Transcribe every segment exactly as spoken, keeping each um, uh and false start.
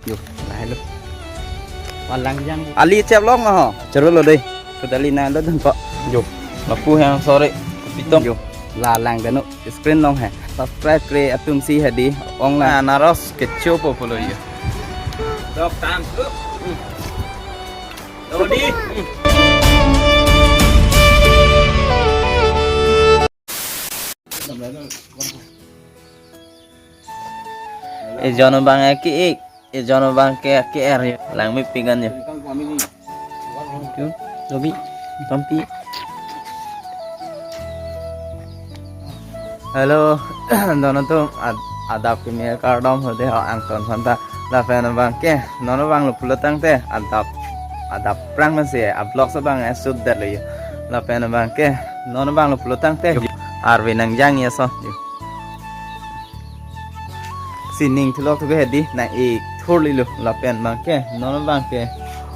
Yo, lahelo. Walang jang. Ali chep long ho. Choro lo dei. Kudali na lo dun po. Yo. Lapu hem sorry. Pitong. Yo. La lang danu. Screen long he. Subscribe kre atum si hedi. Ong la. Anaros kecho po pulo yo. Dok tam. Dodi. Ejon abang ke-ik, ejon abang ke ke-er yo, langmepik an yo. Yo, lobi, kampi. Hello, don atum ad-, adap kimi kardom hode ho angton santa. Lapen abang ke, non abang lo pulo tangte, adap, adap prang masi, a-vlog abang e shoot det lo yo. Lapen abang ke, non abang lo pulo tangte, arve nangjang ya so. Sining thulok thuke hedi, nang-ik thurli lo, lapen abang ke, non abang ke.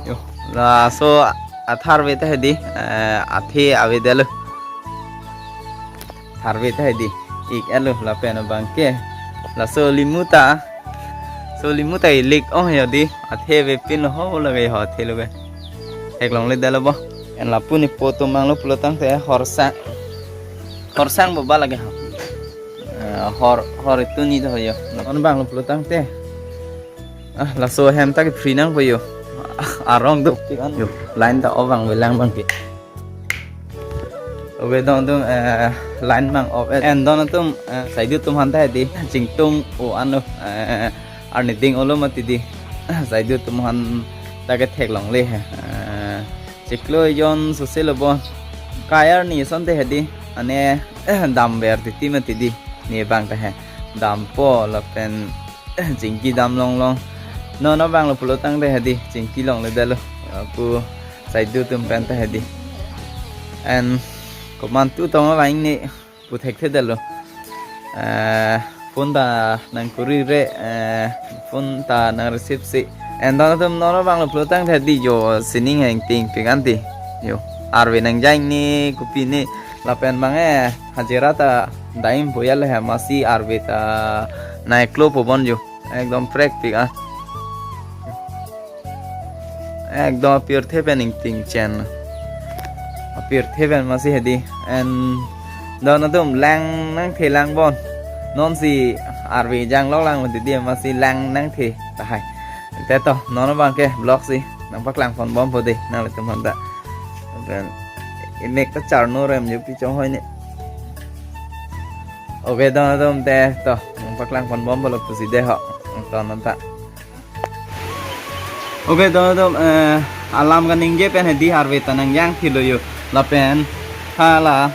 Yo, laso atharve ta hedi, eh, athe avedetlo. Tharve ta hedi, ik-et lo, lapen abang ke. Laso limu ta, so limu ta ilik ong yo di, athe avepin lo ho lake ho athe lo ke. Theklongledetlo bo. En lapu ne po atum abang lo pulo tangte horsang. Horsang bo ba lake ho. Eh, hor, hor itu ni to yo. Non abang lo pulo tangte. Ah, laso hem ta ke free nang po yo. Arong do. Yo, line ta off abang velang abang ke. Okay, don atum, eh, line abang off. En don atum, eh, saidu atum aphan ta hedi. Chingtung o ano, eh, arni ding olo mati di. Saidu atum aphan ta ke theklongle he. Eh, chiklo ejon sose lo bo. Kai arni asonte hedi. Ane, eh, damver titi mati di. Ne abang ta he. Dampo lapen chingki dam longlong. Non abang lo pulo tangte hedi, chingki longledetlo. Pu saidu atum pen ta hedi. En komantu tong abang ne pu thekthedetlo. Eh, phone ta nang kuri re, eh, phone ta nang receive si. En don atum non abang lo pulo tangte hedi yo sining heng ting pik an ti. Yo, arve nangjang ne kopi ne lapen abang e hajira ta daim po ya le he masi arve ta nang-iklo po bon yo. Ekdom prekpik ah. Ekdom apirthe pen ingting chen. Apirthe pen masi hedi. En don atum lang nangthe lang bon. Non si arve janglok lang mati di masi lang nangthe tahai. Te to, non abang ke vlog si nang paklang pon bom po de, nanglitum aphan ta. Pen imek ta charno rem yo pi chonghoi ne. Okay, don atum te to, nang paklang pon bom bolo pusi de ho. Ton ta. Okay, don atum, eh, alam kaningje pen hedi arve ta nangjang philo yo. Lapen hala,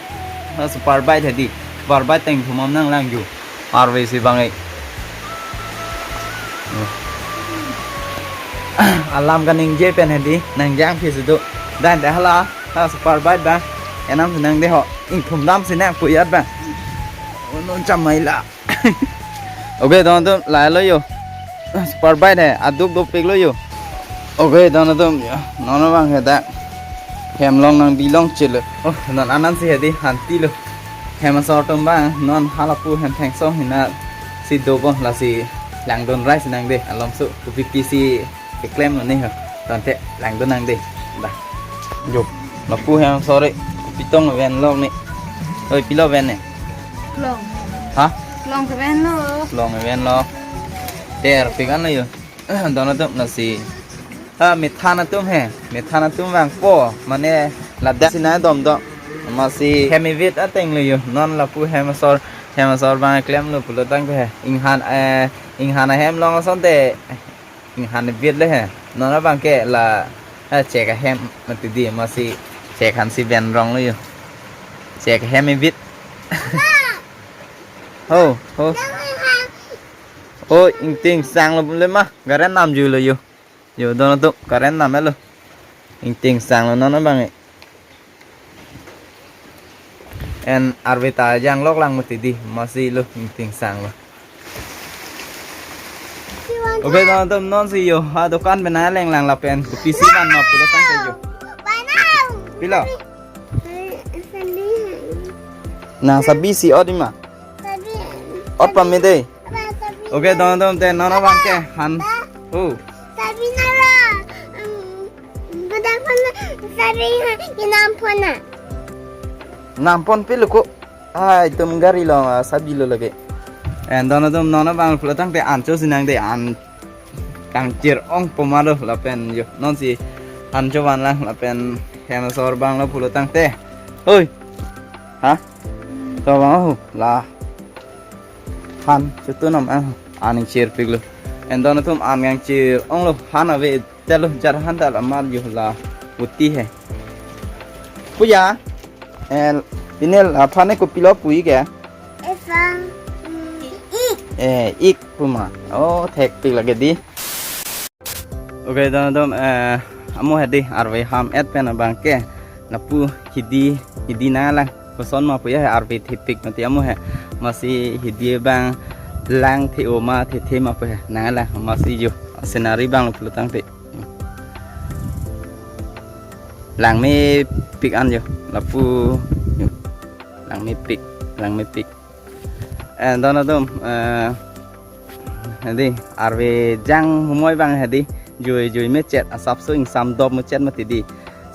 ha super bike hedi. Super bike teng thumam nang lang yo. Arve si bang e. Alam kaningje pen hedi nangjang phi si do. Dan de hala, ha super bike bang. Enam si nang de ho. Ingthum dam si nang puyat bang. Unun chamai la. Okay, don atum lahelo yo. Super bike he, aduk dopik lo yo. Okay, don atum yo. Non abang he dak. Hem long nang bilong chelo. Oh, non anan si hedi hanti lo. Hem asor atum bang, non halapu hem thengsong hina si do bon lasi langdun rai si nang de. Alom su, kopi pisi keklem lo ne ho. Tangte langdun nang de. Da. Yo, lapu hem sorry. Pitong ven long ne. Oi, pilo ven ne? Long. Ha? Long ke ven lo. Long ven lo. Ter pikan lo yo. Don atum lasi. Ha, methan atum he. Methan atum vangpo. Mane ladak si nang dom do. Masi hem ivit ateng lo yo. Non lapu hem asor, hem asor bang klem lo pulo tangte he. Inghan, eh, inghan ahem long asonte. Inghan ivit le he. Non abang ke la, eh, chek ahem mati di masi chek han si ven rong lo yo. Chek ahem ivit. Ho, ho. O, ingting sang lo le ma. Current nam ju lo yo. Yo, don atum current nam lo. Ingting sang lo non abang e. En arve ta janglok lang mati di, masi lo ingting sang lo. Okay, don atum non si yo, ha dokan bena leng lang lapen, pisi man ma pulo tangte yo. Pilo? Nang sabi si ot ima. Ot pame de. Okay, don atum te non abang ke han. Oh. Sabi nara. Hmm, bedang phone na, sabi ha, kinam phone na. Nam phone pi lo ko. Ai, tum gari lo, ah, sabi lo lake. And dono tum non abang pulo tangte an cho sinang de an kangchir ong poma lo lapen yo. Non si han cho van lang lapen hem asor abang lo pulo tangte. Hoi. Ha? To abang ho la. Han chutu nam ang an chirpik lo. And dono tum an kangchir ong lo han ave telo jar han dal amar yo la uti he. Puya. El pinel aphan ne kopilo pui ke? Efang, mm, ik. Eh, ik puma. Oh, thekpik lake di. Okay, dono tum, eh, amo hedi arve ham et pen abang ke lapu hidi, hidi nanglang. Koson ma puya he arve thepik mati amo he. Masi hidi abang lang the oma the the ma pu he nanglang. Masi yo scenery abang lo pulo tangte. Langmepik an yo, lapu yo. Langmepik, langmepik. Eh, dono tum, eh, hedi, arve jang humoi abang hedi, jui jui mechet, asapso ingsam dop mechet mati di.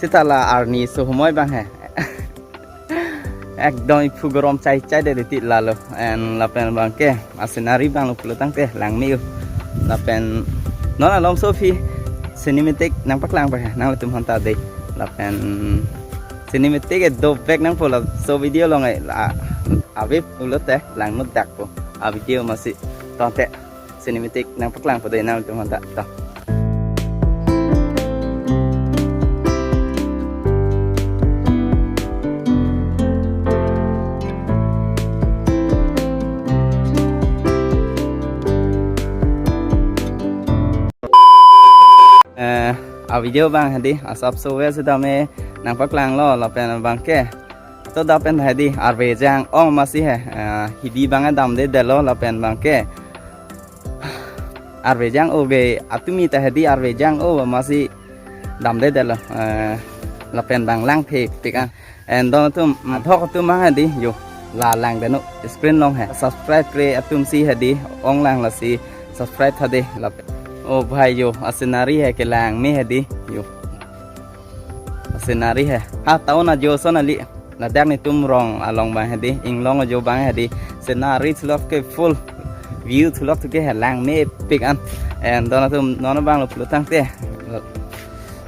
Seta la arni so humoi abang he. Ekdom iphu gorom chai chai de ti lalo. And lapen abang ke, a scenery abang lo pulo tangte, langme yo. Lapen non alom so phi cinematic nangpaklang pa he, nanglitum hanta de. Lapen cinematic e dovek nangpo laso video along e la ave pulote langno dakpo. A video masi tangte cinematic nangpaklangpo de nanglitum hanta to. Eh, a video abang hedi asapso we sitame nangpaklanglo lapen abang ke. To dak pen hedi arve jang ong masi he, eh, hidi abang damde detlo lapen abang ke. Arve jang o be atumi ta hedi arve jang o masi damde detlo, eh, lapen abang langthepik an. And dono tum, mm, adhok atum mang hedi yo la langdetnon screen along he. Subscribe kre atum si hedi ong lang lasi subscribe tha de lapen. Oh bhai yo, a scenery he kelangme hedi yo. A scenery he. Ha town ajo ason kali. Ladak netum rong along abang hedi, inglong ajo abang hedi. Scenery thulok ke full view thulok tu ke he langmepik an. And dono tum non abang lo pulo tangte.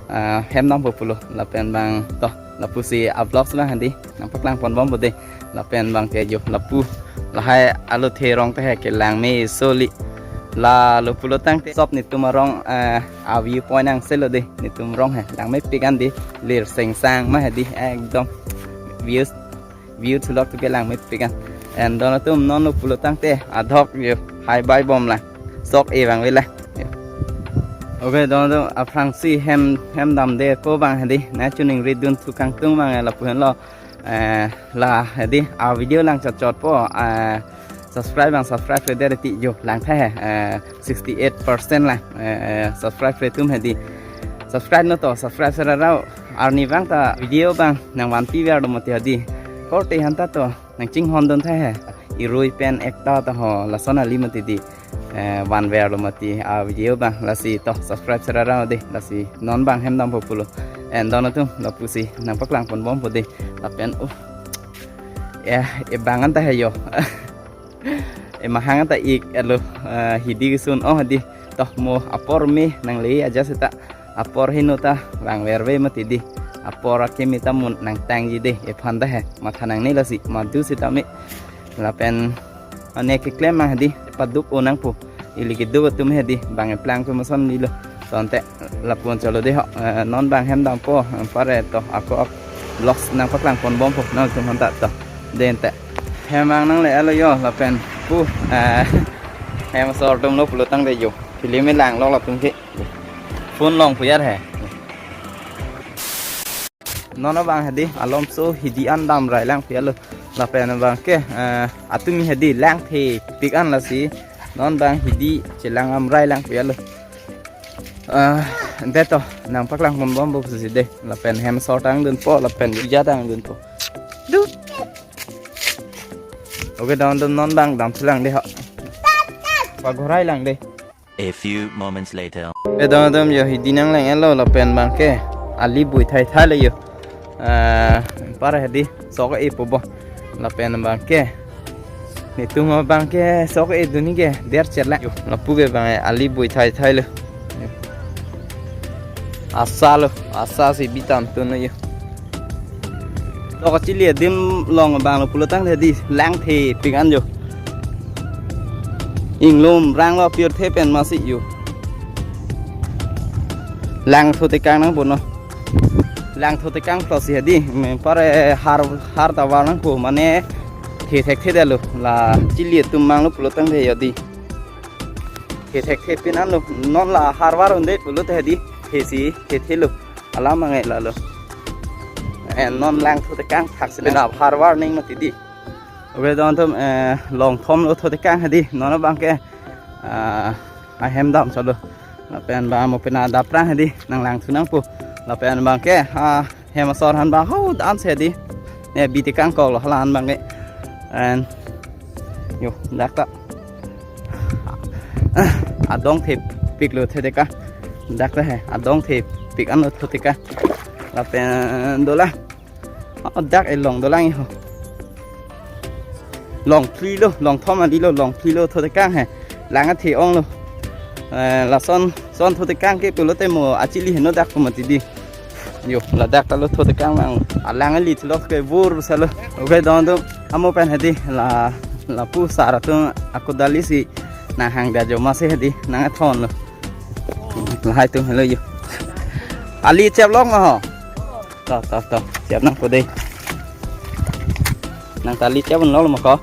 Ah, hem dampo pulo lapen abang to lapusi a vlogs abang hedi nangpaklang ponbompo de. Lapen abang ke yo lapu lahai alo the rong te he kelangme soli. Lalo pulo tangte sop netum arong, eh, a view point angselo de netum rong he langmepik an di lir sengsang ma hedi ekdom views view thulok tu ke langmepik an. And dono tum non lo pulo tangte adhok yo hai bai bom lang sok e abang vela. Okay, dono tum aphrangsi hem hem damde ko abang hedi na chuning ridun thu kangtung abang lapu henlo. Eh, la hedi a video lang chot chot po, eh, subscribe abang subscribe kre det ti yo langtha he, eh, sixty eight percent lang, eh, eh, subscribe kre atum hedi. Subscribe non to, subscribe sera rau arni abang ta video abang nangvanpi ver do mati hedi. Korte hanta to nangchinghon dun tha he. Irui pen ekta ta ho lason kali mati di. Eh, van ver lo mati a video abang lasi to subscribe sera rau de lasi non abang hem dampo pulo. And dono tum lapusi nangpaklang ponbompo de lapen uh. Ya, e abang an ta he yo. E mahang an ta ik alo, eh, hidi kesun oh di. To mo apor me nangle aja seta apor heno ta vangverve mati di. Apor akimi ta mun nangtangji de ephan ta he. Matha nangne lasi madu sitame. Lapen ane keklem abang hedi paduk o nangpo. Ili keduk atum hedi bang eplang atum ason lilo. Tangte lapu-an cholo de ho, eh, non abang hem dampo, eh, pare to ako ak vlogs nangpaklang ponbompo nangtum hanta to. Den te. Hem abang nangle alo yo lapen pu, eh, hem asor atum lo pulo tangte yo. Film elang lo latum ke. Phone along pu ya he. Non abang hedi alomso hidi an damrai lang pu ya lo. Lapen abang ke, eh, atumi hedi langthepik an lasi. Non abang hidi chelang damrai lang pu ya lo. Eh, det to nangpaklang ponbompo pusi de. Lapen hem asor tangdunpo lapen ja tangdunpo. Du. Okay, dono tum non abang damthu lang de ho. Paghorai lang de. A few moments later. Kedong dong yo, hidi nang lang elo lapen abangke ali bui thai thai le yo. Ah, para hedi sok e po bo. Lapen abangke netum abangke sok e duni ke der chet lang. Yo, lapu ke abang ali bui thai thai le. Yo. Asa lo, asa si bitam tun yo. Tok kachili adim along abang lo pulo tangte hedi lang thepik an yo. Inglom rang lo pirthe pen masi yo. Lang thotekang nangpo no. Lang thotekang pulo si hedi, me pare har, har ta var nangpo, mane the thekthe detlo, la chili atum mang lo pulo tangte yo di. The thekthe pin an lo, non la har var un-e pulote hedi, the si, thethe lo. Alam ange lalo. Eh, non lang thotekang thak si na har var ning mati di. Oke, don atum, eh, long thom lo thotekang hedi, non abangke, ah, ahem dam solo. Lapen abang mo pina daprang hedi, nang lang thu nangpo. Lapen abangke, ah, hem asor aphan abang ho dan si hedi. Ne bi tekang kok lo hala aphan abangke. And yo, dak ta. Adong thepik lo thotekang. Dak ta he, adong thepik an lo thotekang. Lapen dolang. Oh, dak e long dolang ho. Long phli lo, long thom ali lo, long phli lo thotekang he. Lang athe ong lo. Eh, lason, son thotekang ke pulote mo achili heno dak ko mati di. Yo, ladak ta lo thotekang mang. Alang ali thulok ke bur sa lo. Oke, don atum, amo pen hedi, la, lapu sar atum ako dali si nang hang da jo masi hedi, nang athon lo. Lahai atum helo yo. Ali chep lok ma ho. To, to, to. Chep nangpo dei. Nang ta ali chep lok ma ko.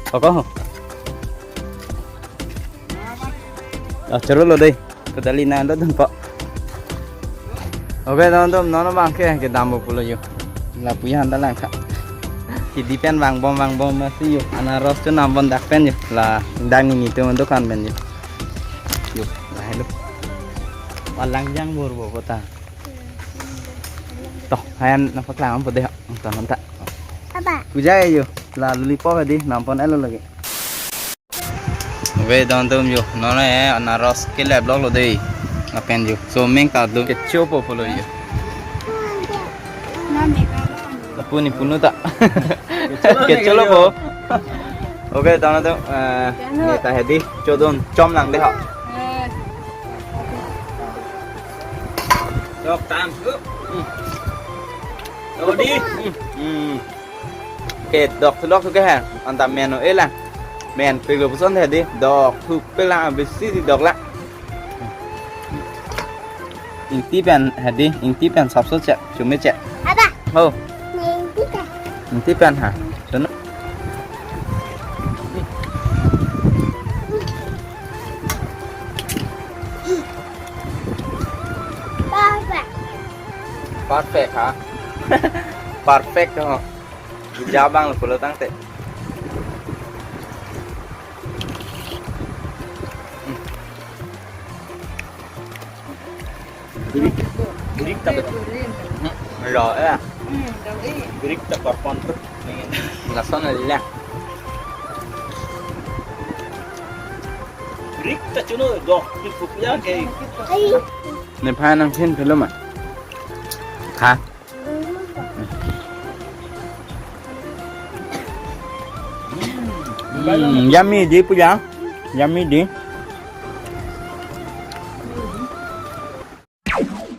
Ko ko ho. Oh, choro lo dei. Ko dali nang do dun po. Oke, don atum, non abangke kedam po pulo yo. Lapu ya handa lang kha. Hidi pen vangbom vangbom masi yo. Anaros chonam bon dak pen yo. La dak nini atum dokan pen yo. Yo, lahelo. Walang jang bor bo kota. To, hayan nangpaklang po dei. To, nonta. Apa? Puja yo. La lollipop hedi, nam pon elo lagi. Oke, don atum yo, non e anaros kelep lok lo dei. Lapen yo, so meng ta lo kecho po pulo yo. Lapu ni punu ta. Kecho lo po. Oke, don atum, eh, ne ta hedi, chodun chom lang dei ho. Chok tam. Odi. Hmm. Ke dok thulok thu ke ha, anta men o-e lang. Men pik lo puson the di, dok thupik lang, besi si dok lang. Ingti pen hedi, ingti pen sapso che, chume che. Apa? Ho. Ingti pen. Ingti pen ha. Sono. Perfect. Perfect ha. Perfect ho. Jabang lo pulo tangte. Birik, birik ta betul. Hmm, lo ya. Birik ta korpon tu. Lason le. Birik ta chuno dok, pipuk ya ke. Nephan nangphin pilo ma. Ha. Hmm, yummy di puja. Yummy di.